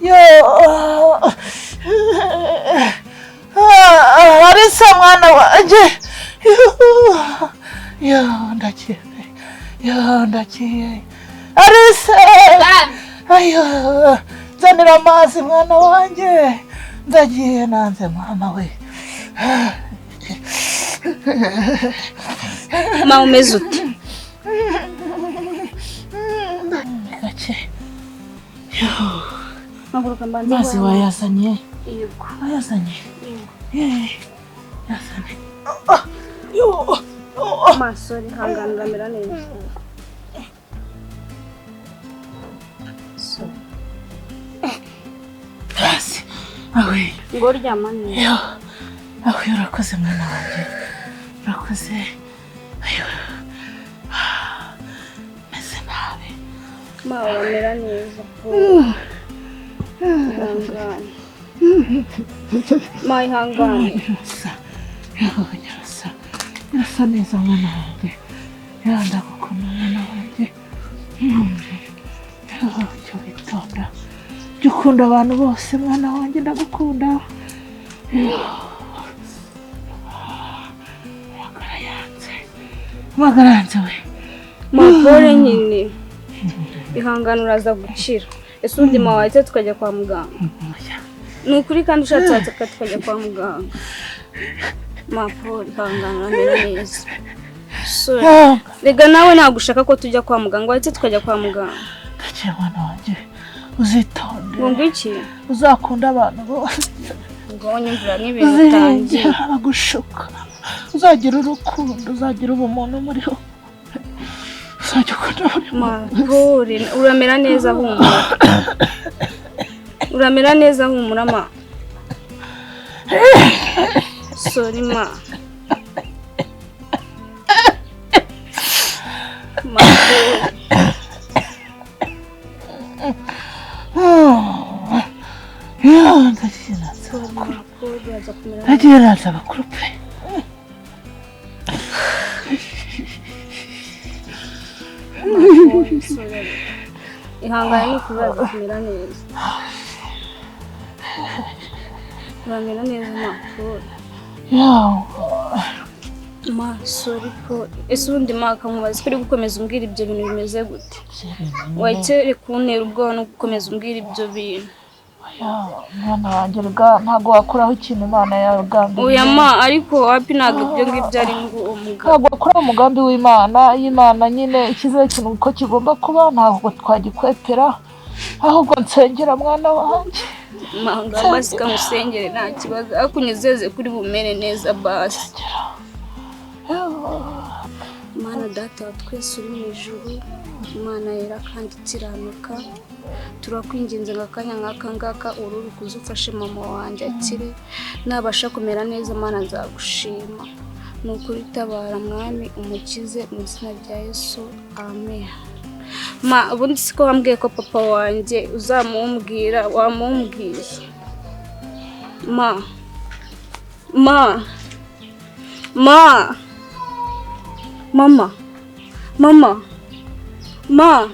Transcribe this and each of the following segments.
Yo, Arisa mwana wanjye. Yo, ndakiye. Yo, ndakiye. Arisa. Ayo, nzanira amazi mwana wanjye. Ndagiye nanze mama we. Ma umeze ute? Gake. Amazi wayazanye? Yego. Wayazanye? Yego. Yazanye. Masori ihangane uramera neza. Hasi. Awe. Ngo ryama neza. Yo. Awe urakoze mwana wanjye. Urakoze. Ayo. Meze nabi. Ma uramera neza. Ihangane. Ma ihangane. Nyarasa. Nyarasa neza mwana wanjye. Ndagukunda mwana wanjye. Jya witonda. Jya ukunda abantu bose mwana wanjye ndagukunda. Amagara yanze. Amagara yanze we. Ma pole nyine. Ihangane uraza gukira. Ese undi ma wahise tukajya kwa muganga? Ni ukuri kandi ushatse wataka tukajya kwa muganga. Ma pole ihangane uramera neza. Sorry. Rega nawe ntabwo ushaka ko tujya kwa muganga, wahise tukajya kwa muganga. Gake mwana wanjye uzitonde. Ngo iki? Uzakunda abantu bose. Ngo nyumvira n'ibintu utangiye. Bagushuka. Uzagira urukundo, uzagira ubumuntu muri ho. Uzajya ukunda buri muntu. Pole uramera neza humura. Uramera neza humura ma. Sorry ma. Ma pole. Ndagiye nanze abakuru pe. Ihangane ni ukubaza kumera neza. Uramera neza ma pole. Ma sorry pole. Ese ubundi ma kamubaza ko uri gukomeza umbwira ibyo bintu bimeze gute? Wahise kuntera ubwoba no gukomeza umbwira ibyo bintu. Mwana wanjye ntabwo wakuraho ikintu Imana yagambiriye. Oya ma, ariko wapi ntabwo ibyo ngibyo ari ngombwa. Ntabwo wakuraho umugambi w'Imana, y'Imana nyine ikize ikintu uko kigomba kuba ntabwo twagikwepera, ahubwo nsengera mwana wanjye. Manga basi kamusengere nta kibazo, ariko unyizeze kuri bumere neza basi. Mana data wa twese uri mu ijuru, Imana yera kandi ikiranuka, turakwinginze ngo akanya nk'aka ngaka ururu kuza ufashe mama wanjye akire, nabasha kumera neza Mana nzagushima. Ni ukuri tabara mwami umukize mu izina rya Yesu, amen. Ma ubundi siko wambwiye ko papa wanjye uzamumbwira, wamumbwiye. Ma ma ma mama mama ma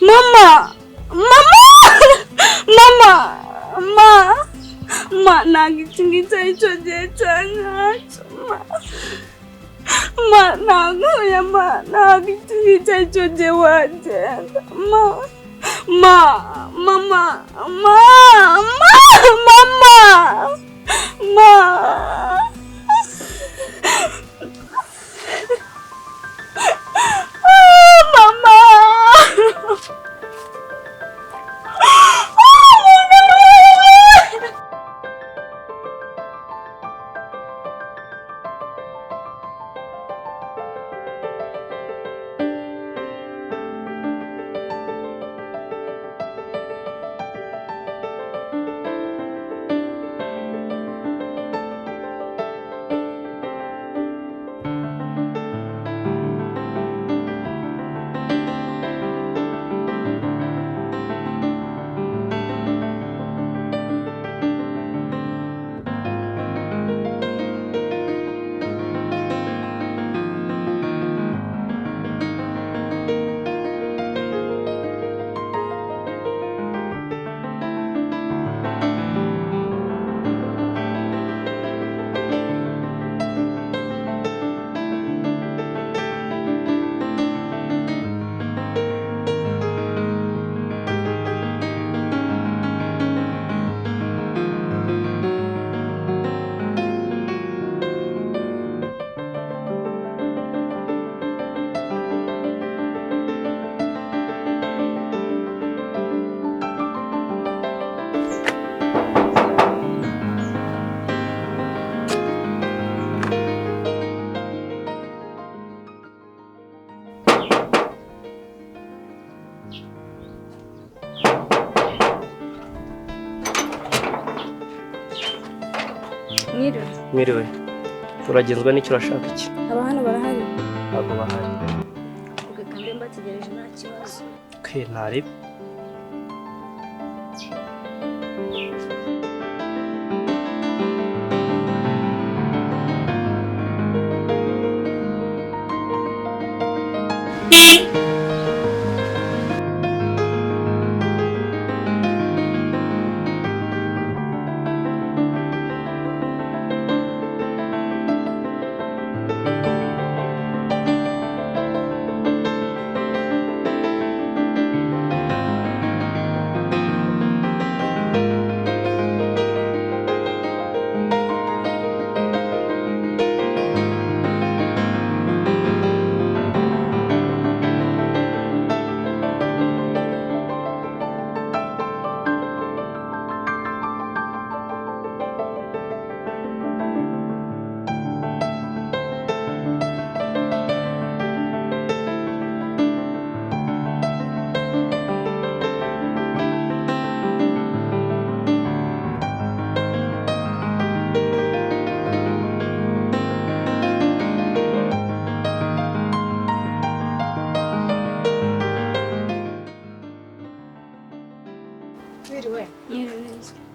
mama mama mama ma ma ntabwo iki ngiki ari cyo gihe cyanjye ma ma ntabwo oya ma ntabwo iki ngiki ari cyo gihe wagenda ma ma mama ma ma mama ma. Mama. Mwiriwe. Uragenzwa n'icyo urashaka iki? Aba hano barahari? Ntabwo bahari. Kandi mbategereje nta kibazo. Okay, ntari.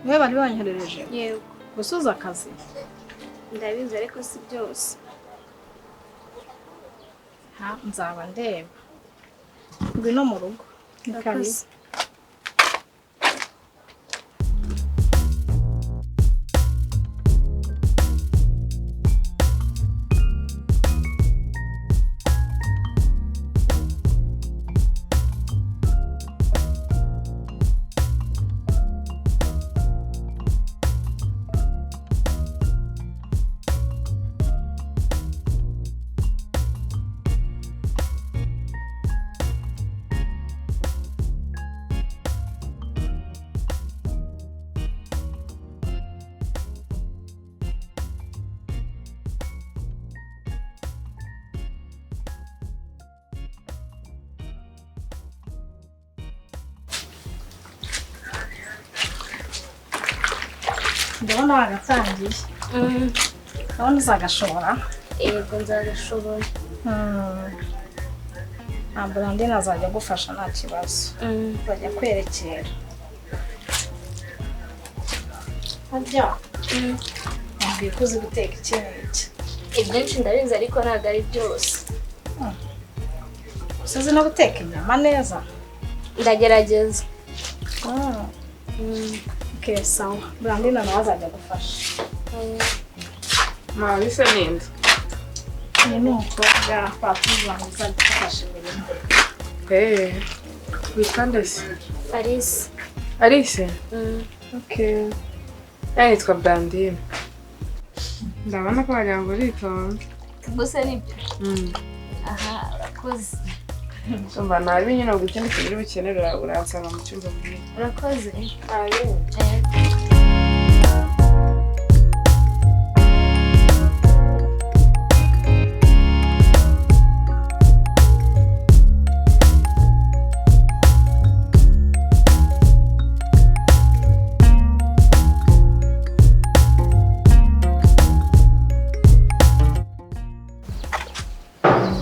Mwe bari banyoherereje? Yego. Gusuza akazi? Ndabizi ariko si byose. Ha, nzaba ndeba. Ngwino mu rugo. Ndakoze. Ndabona wagatangiye. Ndabona uzagashobora. Yego nzagashobora. Brandine azajya agufasha nta kibazo. Azajya kwerekera. Harya wambwiye ko uzi guteka iki n'iki? Ibyinshi ndabizi ariko ntabwo ari byose. Gusa uzi no guteka inyama neza? Ndagerageza. Okay, sawa. Brandine nawe azajya agufasha. Ma, bisa ninde? Ni umukobwa batuzanye uzajya udufasha imirimo. Witwa nde se? Alice. Alice? Okay. Nitwa Brandine. Ndabona ko wagira ngo uritonda. Gusa nibyo? Aha, urakoze. Umva nabi nyine ubwo ikindi kintu uri bukenere uransanga mu cyumba bwite. Urakoze.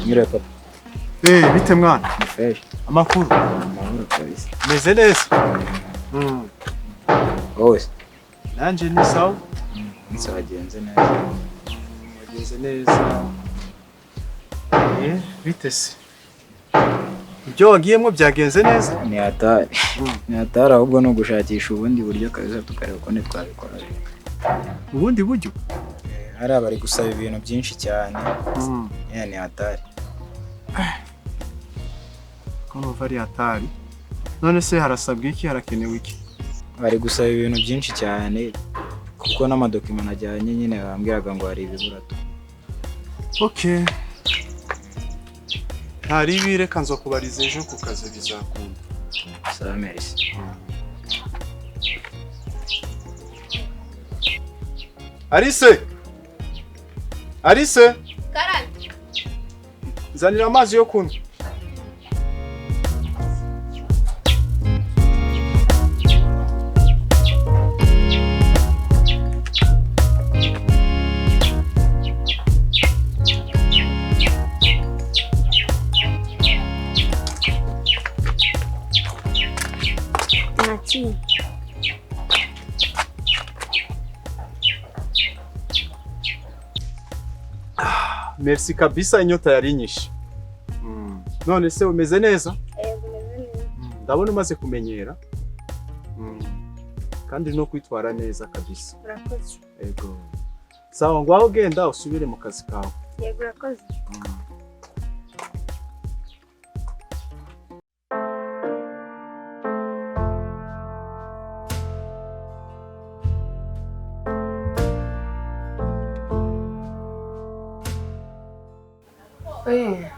Nyira papa. Bite mwana? Ni fresh. Amakuru? Amahoro kabisa. Meze neza? Wowe? Nanje ni sawa. Umunsi wagenze neza. Wagenze neza. Bite se? Ibyo wagiyemo byagenze neza? Ni hatari. Ni hatari ahubwo no gushakisha ubundi buryo kabisa tukareba uko twabikora. Ubundi buryo? Hari abari gusaba ibintu byinshi cyane. Ni hatari. Ko numva ari hatari. None se harasabwa iki, harakenewe iki? Bari gusaba ibintu byinshi cyane kuko n'amadokima najyanye nyine bambwiraga ngo hari ibibura tu. Okay. Ntari bireka nzokubariza ejo ku kazi bizakunda. Sawa, merci. Alice! Alice! Karame. Zanira amazi yo kunywa. Merci. Merci kabisa, inyota yari inyishe. None se umeze neza? Yego, meze neza. Ndabona umaze kumenyera. Kandi no kwitwara neza kabisa. Urakoze. Yego. Sawa, ngwaho genda usubire mu kazi kawe. Yego, urakoze. Oye.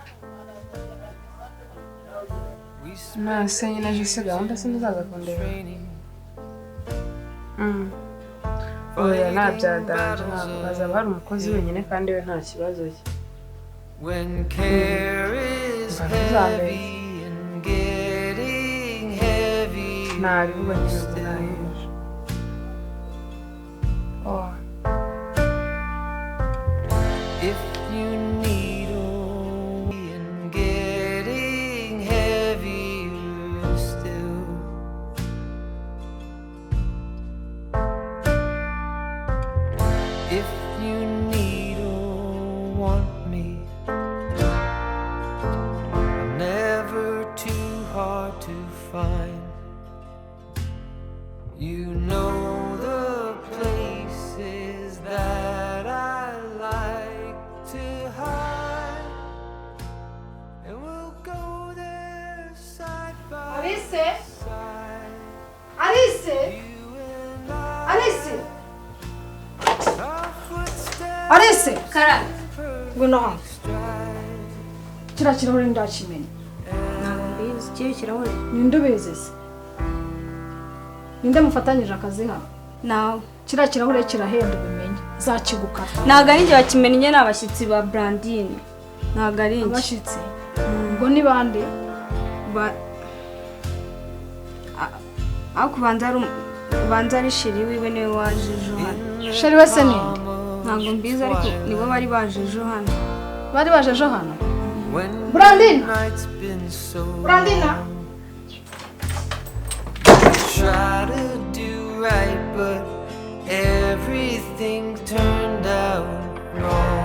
Nase nyine ejo se gahunda sinizaza kundeba. Oya, ntabyadanje, ntabwo hazaba hari umukozi wenyine kandi we nta kibazo cye. Mba ntuzambeshye. Ntabivuga nyine ubwo naheje. Oh. If you need and getting heavier still. If you need or want me, I'm never too hard to find. You know the places that I like to hide, and we'll go there side by Alice? side. Alice! You and I, Alice! our footsteps Alice! Karame. Ngwino hano. stride. Kiriya kirahure ndakimena. Ntabwo mbizi, ikihe kirahure? Ninde ubizi se? Ninde mufatanyije akazi hano? Nawe. Kiriya kirahure kirahenda ubimenye. Zakigukata. Ntabwo ari njye wakimennye, ni abashyitsi ba Brandine. Ntabwo ari njye. Abashyitsi. Ubwo ni bande? Ariko ubanza ari chéri wiwe niwe waje ejo hano. Chéri we se ninde? Ntabwo mbizi, ariko nibo bari baje ejo hano. Bari baje ejo hano? When Brandina! the night's been so Brandina! long, try to do right, but everything turned out wrong.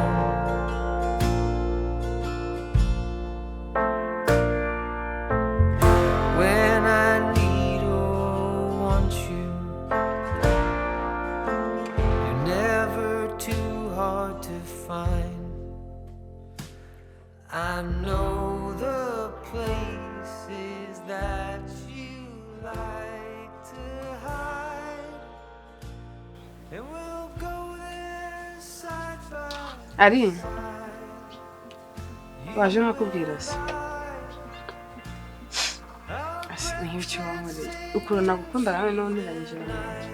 When I need or want you, you're never too hard to find. I know the places that you like to hide, and we'll go there side by Ari, waje nkakubwira se. Ase, nk'icyo wankoreye. Ukuntu nagukunda nawe none ntirangije.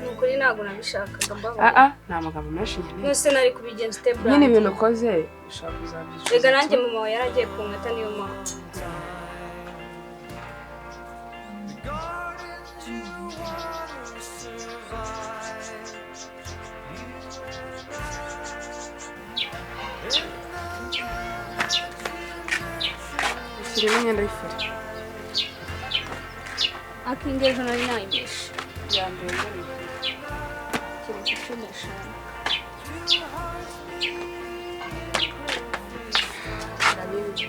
Ni ukuri ntabwo nabishakaga, mbabarira. Ah ah, nta magambo menshi nkeneye. Mwese nari kubigenza ute Nyine Brandine? ibintu ukoze ushobora kuzabyicuza. Rega nanjye mama wawe yaragiye kunkata, niyo mpamvu. gardens you water survive. Shyiramo imyenda y'ifuri. Akinga ejo nari nayimeshe. Ya mbere mbere. Keretse 15. Urabizi.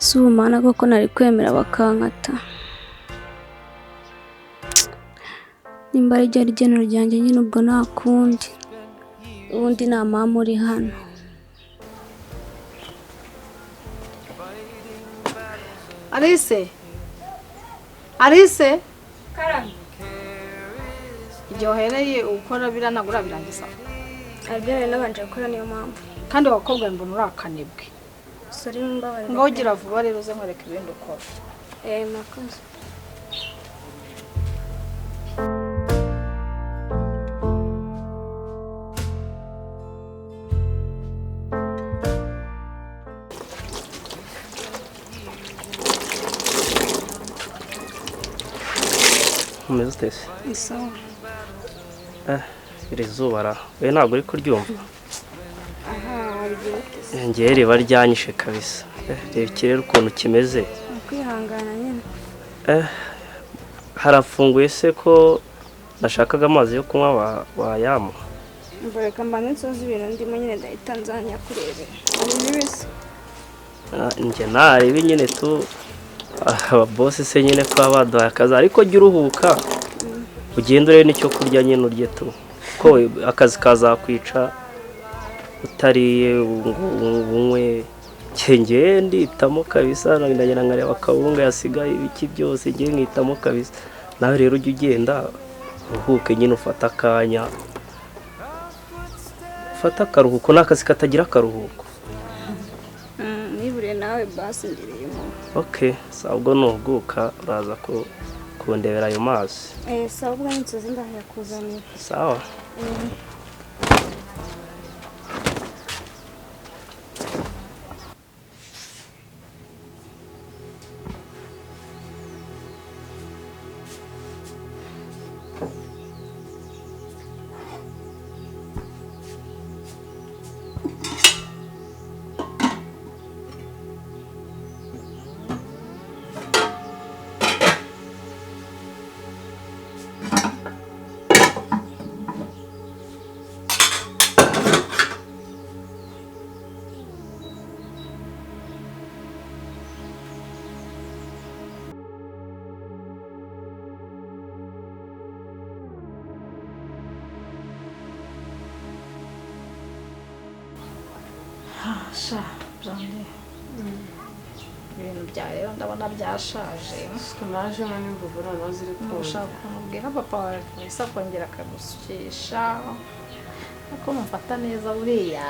Si ubumana koko nari kwemera bakankata. Nimba ari ryo rigeno ryanjye nyine ubwo nta kundi. Ubundi nta mama uri hano. Alice! Alice! Karame. Igihe uhereye ukora biriya ntabwo urabirangiza. Aribyo nari nabanje gukora, niyo mpamvu. Kandi abakobwa mbona uri akanebwe. Sorry, mbabarira. Ngaho ugira vuba rero uze nkwereke ibindi ukora. Murakoze. Umeze ute se? Ni sawa. Iri zuba ra, we ntabwo uri kuryumva. Aha, Bimeze bite se? Ngewe riba ryanyishe kabisa. Reba ikirere ukuntu kimeze. Kwihangana nyine. Harafunguye se ko nashakaga amazi yo kunywa wayampa? Mbareka mbanze nsoze ibintu ndimo nyine ndahita nzajya kurebera. Hari Njye narebe nyine tu ababosi se nyine ko baduhaye akazi, ariko jya uruhuka ugende urebe n'icyo kurya nyine urye tu, ko akazi kazakwica utariye ngo unywe. Ngewe nditamo kabisa, ndagenda nkareba akawunga yasigaye ibiki byose ngewe nkitamo kabisa. Nawe rero ujye ugenda uruhuke nyine, ufate akanya, ufate akaruhuko, ni akazi katagira akaruhuko. Nibure nawe basi ngiriye impuhwe. Okay, sawa, ubwo nuhuguka uraza kundebera ayo mazi. Sawa, ubwo ninsoze ndayakuzanira. Sawa. Sha, Brandi. Ibintu byawe rero ndabona byashaje. Najemo n'imvuvu noneho ziri kumva. Ushaka kumubwira papa wawe kabisa akongera akagusukisha. Ariko mufata neza buriya.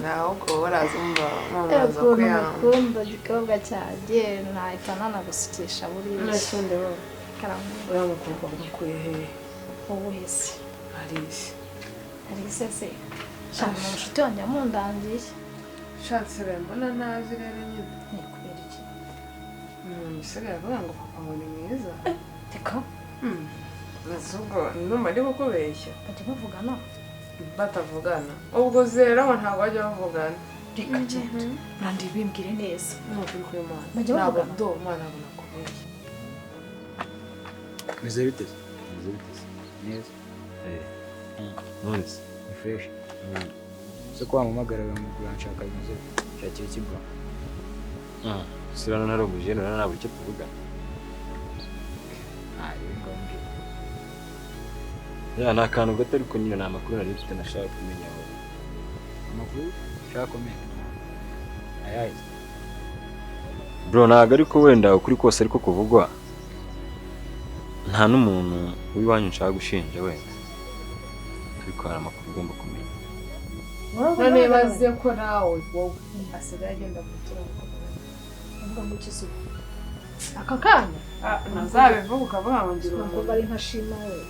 Nawe ubwo uraza umva mama aza Ukuntu kuyanga. mukunda igikobwa cyanjye nahita nanagusukisha buriya. None wowe Karame. Uriya mukobwa umukuye hehe? Uwuhe se? Alice. Alice se? Sha, ni umushuti wanjye yamundangiye. Shatse mbona ntazi rero nyine. Ni kubera iki? Usigaye avuga ngo papa ngo ni mwiza. Reka. Ese ubwo ndumva ndi kukubeshya. Bajya bavugana? Batavugana. Ubwo zero ntabwo bajya bavugana. Reka genda. Brandi bimbwire neza. Ni ukuri kw'Imana. Bajya bavugana? Ntabwo Imana ntabwo nakubeshya. Meze bite? Meze bite? Neza. None se? Ni fresh. Se ko wampamagara uranshaka bimeze bite? Shakira iki bro? Sirano narumuje none ntabwo icyo tuvugana. Ibi ngombwa. Ya ni akantu gato ariko nyine ni amakuru nari mfite nashaka kumenya wowe. Amakuru ushaka kumenya? Ayahe? Bro ntabwo ariko wenda ukuri kose ariko kuvugwa. Nta n'umuntu w'iwanyu nshaka gushinja wenda. Ariko hari amakuru ugomba kumenya. None baze ko nawe wowe asigaye agenda kutura. Avuga ngo iki se? Aka kanya? Ntazabivuga ukavuga ngo ngira umuntu. Umukobwa ari nka Shima we.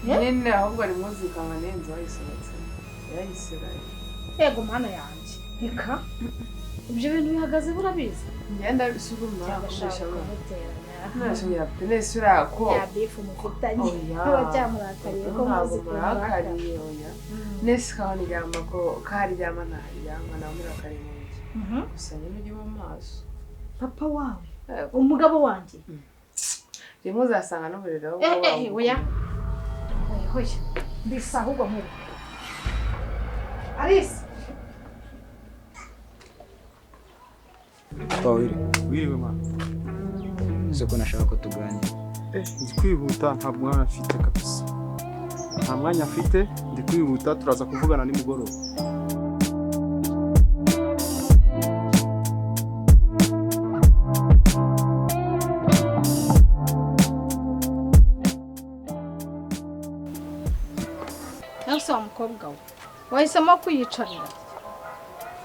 Nyine ahubwo ari muzika nka nenze wayisohotse. Yayisigaye. Yego mana yanjye. Reka. Ibyo bintu bihagaze burabizi. Ngenda bisuguma Cyangwa kumuteranya. Ntashobora penesura ko. Ya bifu mufitanye. Abacyamurakarire ko muzi murakariye oya. Nese kaho niryama ko karyama ntaryama nawe murakariye mu nzu. Gusa nyine ujye mu maso. Papa wawe. Umugabo wanjye. Rimwe uzasanga n'uburiri aho Oya. Oya. Mbisa ahubwo nkuru. Alice. Papa wiri. Wiriwe ma. Ese ko nashaka ko tuganira. Ndi kwihuta ntabwo umwanya mfite kabisa. Nta mwanya mfite, ndi kwihuta turaza kuvugana nimugoroba. Nawe wa mukobwa we wahisemo kwiyicarira,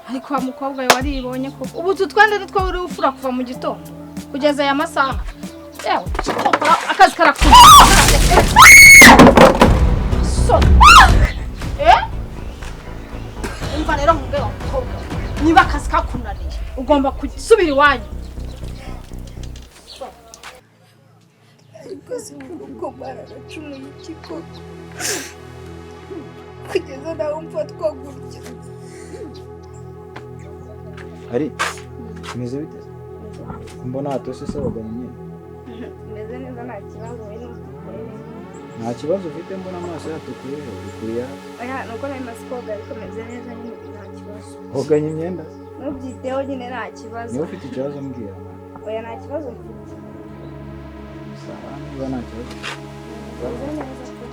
ariko wa mukobwa we waribonye koko. Ubu utu twenda nitwo uri ufura kuva mu gitondo kugeza aya masaha. Yewe akazi karakura. Umva rero nkubwire wa mukobwa we, niba akazi kakunaniye ugomba gusubira iwanyu. Ariko si uko bararacumuye iki koko kugeza nawe mfatwa gutya. Ari bimeze bite? Mbona hatose se waganye nyine. Meze neza nta kibazo, wowe n'utukurere. Nta kibazo ufite, mbona amaso yatukuye ukuriya. Oya, nuko nari maze koga ariko meze neza nyine nta kibazo. Woganye imyenda? Ntubyiteho nyine nta kibazo. Niba ufite ikibazo mbwira. Oya, nta kibazo mfite. Sawa, niba nta kibazo. Meze neza pe.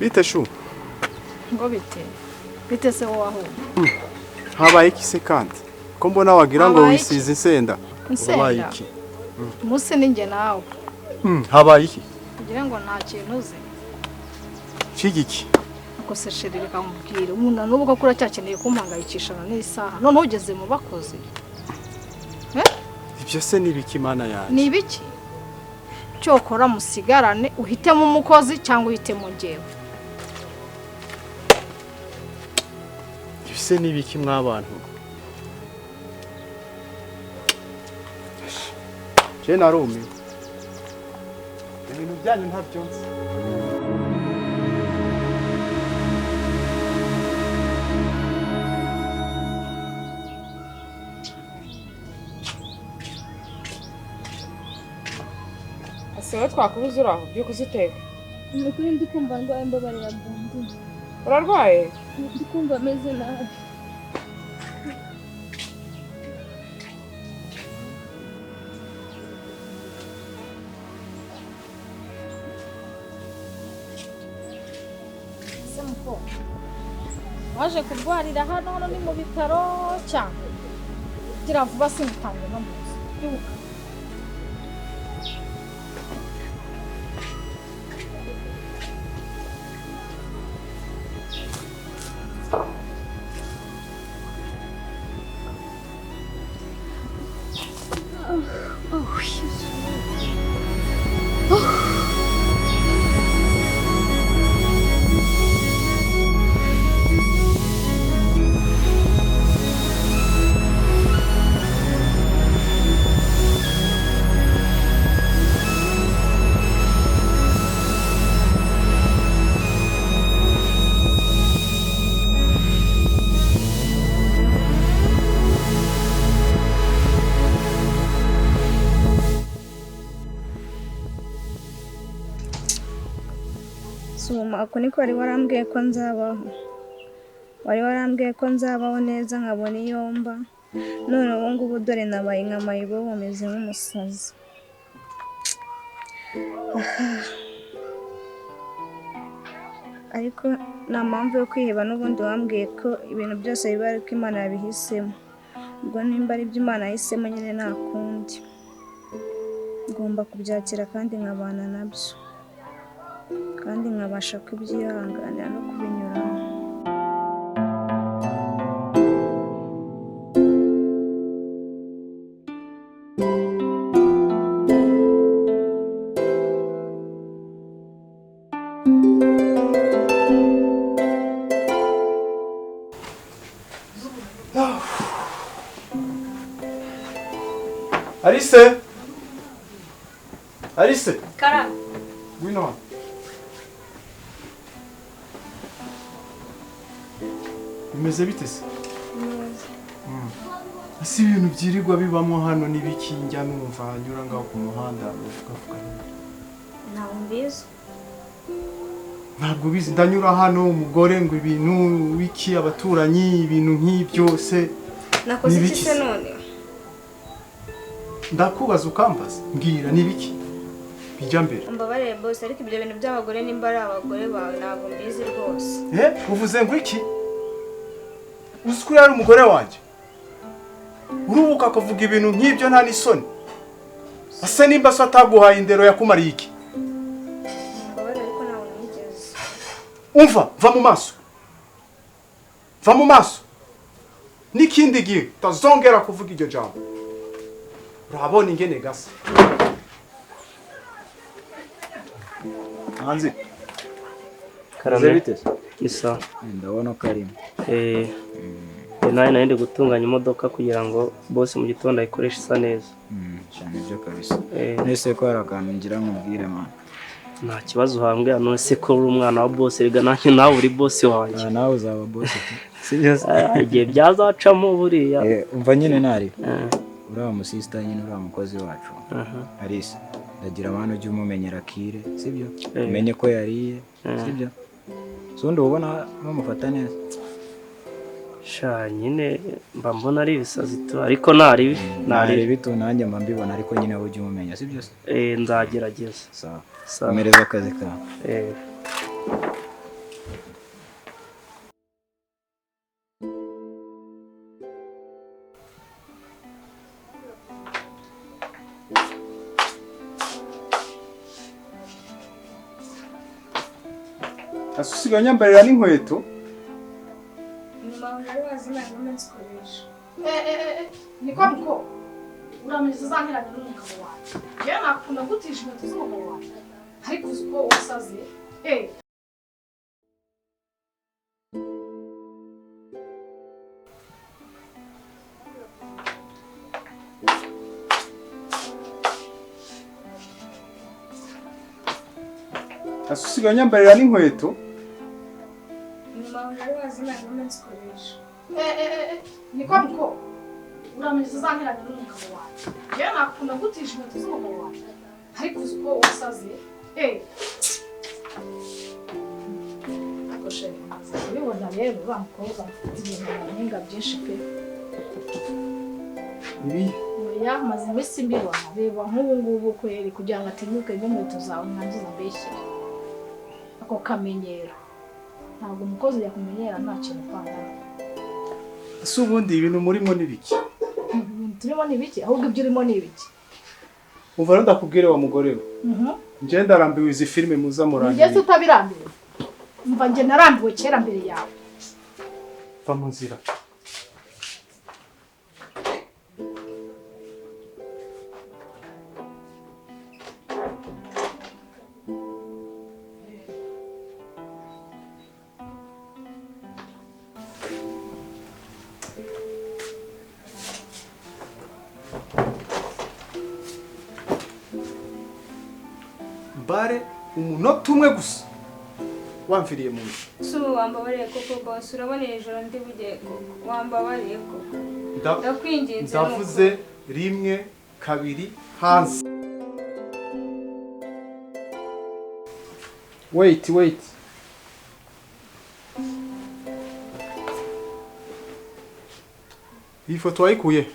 Bite shu? Ngo bite? Bite se wowe aho? Habaye iki se kandi? Ko mbona wagira ngo wisize insenda? Habaye iki? Umunsi ni njye nawe. Habaye iki? Kugira ngo nta kintu uzi. Kigiki? Ako se chérie reka nkubwire, umuntu n'ubwo ko uracyakeneye kumpangayikisha n'isaha. None ugeze mu bakozi. Ibyo se ni ibiki mana yanjye? Ni ibiki? Cyokora musigarane uhitemo umukozi cyangwa uhitemo njyewe. Ibyo se ni ibiki mwabantu? Je narumiwe. Ibintu byanyu ntabyo nzi. Ese twakubuze uraho byuko uziteka? Ni ukuri ndi kumva ndwaye, mbabarira Bundi. Urarwaye? Ndi kumva ameze nabi. Ese muko waje kurwarira hano, hano ni mu bitaro cyangwa? Gira vuba simutange no mu nzu. Byuka. Ako niko wari warambwiye ko nzabaho. Wari warambwiye ko nzabaho neza nkabona iyo mba. None ubu ngubu dore nabaye nka mayibobo meze nk'umusazi. Ariko nta mpamvu yo kwiheba, n'ubundi wambwiye ko ibintu byose biba ariko Imana yabihisemo. Ubwo nimba ari ibyo Imana yahisemo nyine nta kundi. Ngomba kubyakira kandi nkabana nabyo. Kandi nkabasha kubyihanganira no kubinyuramo. Alice! Alice! Kara! Ngwino hano. Bimeze bite se? Ese ibintu byirirwa bibamo hano n'ibiki njya numva nyura ngaho ku muhanda uvuga Ntabwo mbizi. Ntabwo bizi, ndanyura hano umugore ngo ibintu wiki abaturanyi ibintu nk'ibyo se. Nakoze iki se none? Ndakubaza ukambaza, mbwira n'ibiki bijya mbere. Umbabarire boss, ariko ibyo bintu by'abagore nimba ari abagore bawe ntabwo mbizi rwose. Uvuze ngo iki? Uzi ko yari umugore wanjye? Urubuka akavuga ibintu nk'ibyo nta n'isoni. Ase nimba so ataguhaye indero yakumariye iki? Umbabarire ariko ntabwo nigeze. Umva, va mu maso. Va mu maso. N'ikindi gihe utazongera kuvuga iryo jambo. Urabona ingene gasa. Hanzi. Karame. Bite? Isa. Ndabona karimo. Nawe nari ndi gutunganya imodoka kugira ngo boss mu gitondo ayikoreshe isa neza. Cyane byo kabisa. Nese ko hari akantu ngira nkubwire man. Nta kibazo uhambwe none se ko uri umwana wa boss rega nanjye nawe uri boss wanjye. Nawe uzaba boss. Sibyo? Igihe byazacamo buriya. Umva nyine nari. Uriya musista nyine uriya mukozi wacu. Alice, ndagira abantu ujye umumenyera kire, sibyo? Umenye ko yariye, sibyo? Sundi ubona bamufata neza. Sha nyine mba mbona ari ibisazi tu ariko nari bitu nanjye mba mbibona ariko nyine wowe ujye umumenya, sibyo? Nzagerageza. Sawa. Komereza akazi kawe. Asusiga nyambarira n'inkweto. Niko mko uramenye uzankeranya n'umugabo wawe. Yewe nakunda gutisha inkweto z'umugabo wawe. Ariko uzi ko wasaze. Asusiga nyambarira n'inkweto. Niko mko uramenye uzankeranya n'umugabo wawe. Yewe nakunda gutisha inkweto z'umugabo wawe. Ariko uzi ko wasaze. Ariko sheri maze kubibona rero uriya mukobwa ibintu banenga byinshi pe. Oya maze iminsi mbibona reba nk'ubu ngubu kweri kugira ngo atinyuke n'inkweto zawe mwangiza mbeshyire. Ako kamenyero. Ntabwo umukozi yakumenyera nta kintu kwangana. Ese ubundi ibintu murimo ni biki? Ibintu turimo ni biki? Ahubwo ibyo urimo ni biki? Umva rero ndakubwire wa mugore we. Nje ndarambiwe izi filime muza murangira. Njye utabirambiwe. Umva nje narambiwe kera mbere yawe. Va mu nzira. Bare umunota umwe gusa wamviriye mu nzu. So wambabariye koko boss, urabona ijoro ndi bugiye koko. Wambabariye koko. Ndakwinginze. Ndavuze rimwe kabiri hanze. Wait, wait. Iyi foto wayikuye?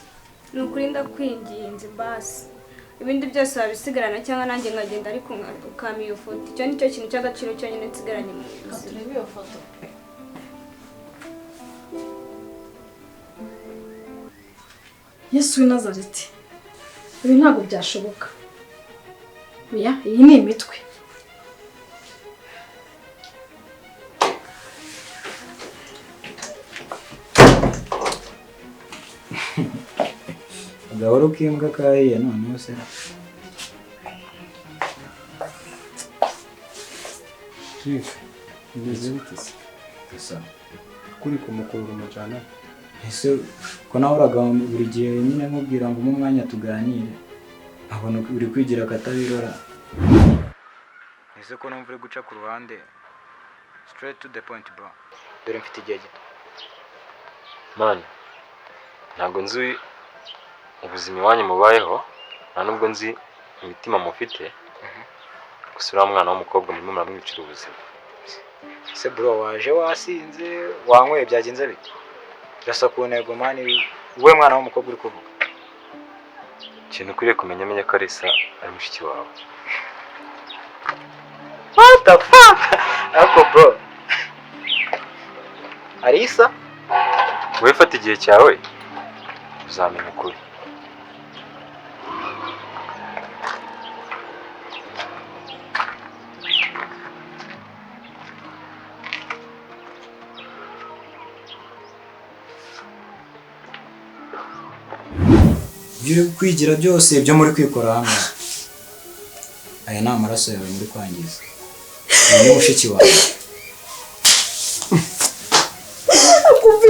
Ni ukuri ndakwinginze basi. Ibindi byose wabisigarana cyangwa nanjye nkagenda ariko ukama iyo foto. Icyo nicyo kintu cy'agaciro cyonyine nsigaranye mu buzima. Turebe iyo foto. Yesu w'i Nazareti. Ibi ntabwo byashoboka. Oya, iyi ni imitwe. Agahoro k'imbwa kahiye noneho se. Chief, bimeze bite se? Gusa kuri kumukurura umujyana. Ese ko nahoraga buri gihe nyine nkubwira ngo umwe umwanya tuganire, abona uri kwigira akatabirora. Ese ko numva uri guca ku ruhande. Straight to the point bro. Dore mfite igihe gito. Man, ntabwo nzi ubuzima iwanyu mubayeho, nta nubwo nzi imitima mufite. Gusa uriya mwana w'umukobwa murimo muramwicira ubuzima. Ese bro waje wasinze wanyweye byagenze bite? Birasa ku ntego mani, wowe mwana w'umukobwa uri kuvuga. Ikintu ukwiriye kumenya, menya ko Alisa ari mushiki wawe. What the fuck? Ariko bro, Alisa? Wowe fata igihe cyawe uzamenya ukuri. Ibyo uri kwigira byose ibyo muri kwikora hano, aya ni amaraso yawe muri kwangiza. Uyu ni mushiki wawe.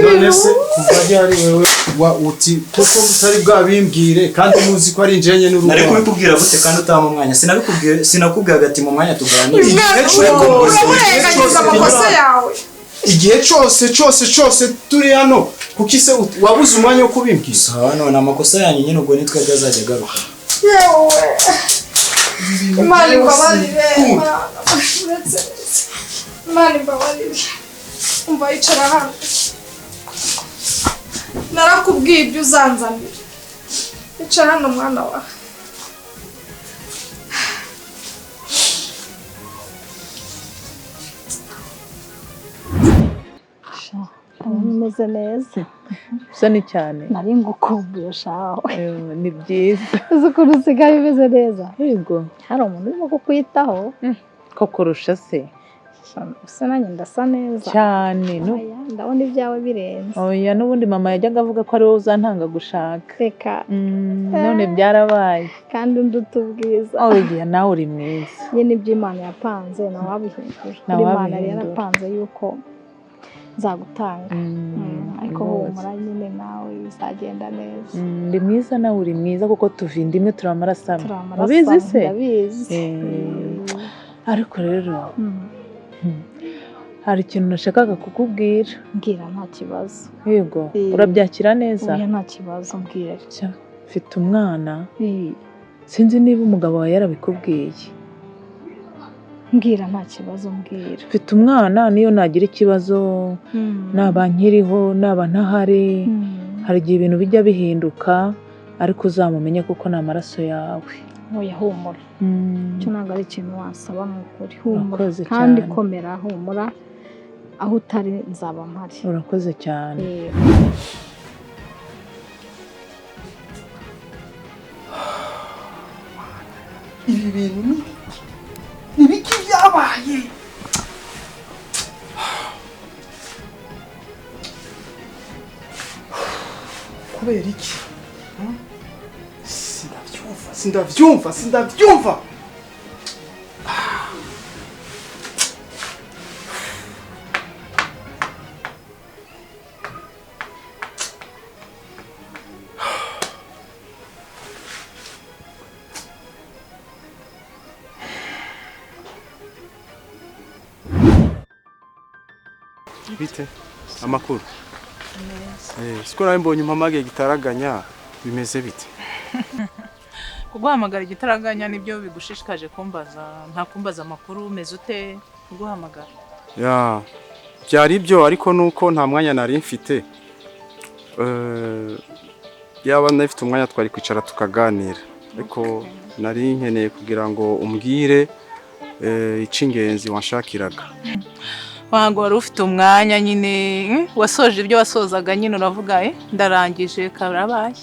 None se kuva ryari wewe wa uti kuko utari bwabimbwire kandi muzi ko ari njenye n'urugo? Nari kubikubwira gute kandi utama umwanya? Sinabikubwiye, sinakubwiraga ati mu mwanya tuganire. Uramurengagiza amakosa yawe. Igihe cyose cyose cyose turi hano, kuki se wabuze umwanya wo kubimbwira? Sawa, none amakosa yanyu nyine ubwo nitwe azajya agaruka. Yewe, Imana imbabarire. Imana imbabarire. Umva, yicara hano. Narakubwiye ibyo uzanzanira. Icara hano mwana wawe. Umeze neza? Usa ni cyane. Nari ngukumbuye shawe. Ni byiza. Uzi ukuntu usigaye umeze neza? Yego. Hari umuntu urimo kukwitaho. Ko kurusha se? Usa nanjye ndasa neza. Cyane. Ndabona ibyawe birenze. Oya, n'ubundi mama yajyaga avuga ko ari wowe uzantanga gushaka. Reka. None byarabaye. Kandi undi utubwiza. Oya, nawe uri mwiza. Nyine ibyo Imana yapanze ntawabihindura. Imana yari yarapanze yuko nzagutanga. Ariko humura nyine nawe bizagenda neza. Ndi mwiza nawe uri mwiza kuko tuva inda imwe, turi amaraso amwe. Ubizi se? Ndabizi. Ariko rero hari ikintu nashakaga kukubwira. Mbwira, nta kibazo. Yego, urabyakira neza? Oya, nta kibazo, mbwira. Mfite umwana. Sinzi niba umugabo wawe yarabikubwiye. Mbwira, nta kibazo, mbwira. Mfite umwana, niyo nagira ikibazo, naba nkiriho naba ntahari, hari igihe ibintu bijya bihinduka, ariko uzamumenye kuko ni amaraso yawe. Oya, humura. Icyo ntabwo ari ikintu wasaba, ni ukuri. Humura kandi komera, humura, aho utari nzaba mpari. Urakoze cyane. Ibi bintu ni biki byabaye? Kubera iki? Sindabyumva, sindabyumva, sindabyumva. Bite amakuru? Siko nawe mbonye umpamagaye gitaraganya, bimeze bite? Kuguhamagara igitaraganya nibyo bigushishikaje kumbaza? Nta kumbaza amakuru, umeze ute? Kuguhamagara. Ya, byari ibyo, ariko nuko nta mwanya nari mfite. Yaba nafite umwanya twari kwicara tukaganira, ariko nari nkeneye kugira ngo umbwire icy'ingenzi wanshakiraga. Wango wari ufite umwanya nyine, wasoje ibyo wasozaga nyine uravuga ndarangije karabaye.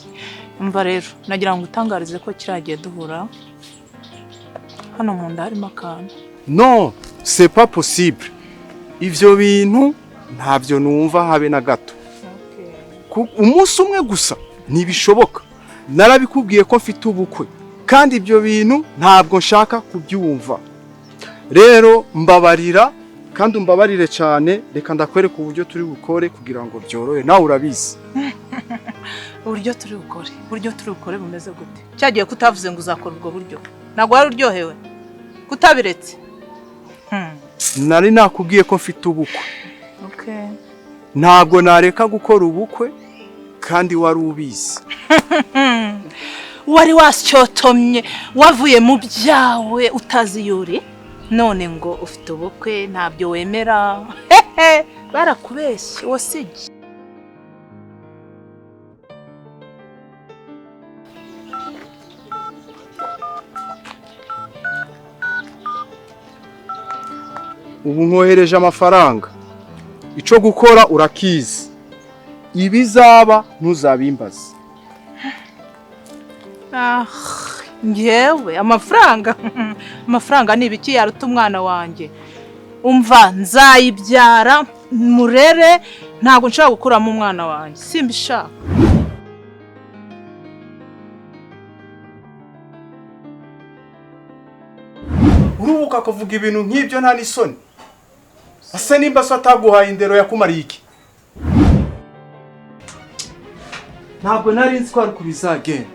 Umva rero, nagira ngo utangarize ko kiragiye duhura hano mu nda harimo akantu. Non, c'est pas possible. Ivyo bintu ntabyo numva habe na gato. Umunsi umwe gusa ntibishoboka. Narabikubwiye ko mfite ubukwe kandi ibyo bintu ntabwo nshaka kubyumva. Rero mbabarira kandi umbabarire cyane, reka ndakwereka uburyo turi bukore kugira ngo byorohe, nawe urabizi. Uburyo turi bukore, uburyo turi bukore bumeze gute? Cyagiye kutavuze ngo uzakora ubwo buryo, ntabwo wari uryohewe kutabiretse. Nari nakubwiye ko mfite ubukwe. Ntabwo nareka gukora ubukwe kandi wari ubizi. Wari wasyotomye, wavuye mu byawe utazi yuri, none ngo ufite ubukwe ntabyo wemera. Barakubeshye wasigi. Ubu nkohereje amafaranga, ico gukora urakizi, ibizaba ntuzabimbaze. Ngewe amafaranga amafaranga ni ibiki yaruta umwana wanjye? Umva, nzayibyara murere, ntabwo nshobora gukuramo umwana wanjye, simbishaka. Urubuka akavuga ibintu nk'ibyo nta n'isoni. Ase nimba so ataguhaye indero yakumariye iki? Ntabwo nari nzi ko ari uku bizagenda.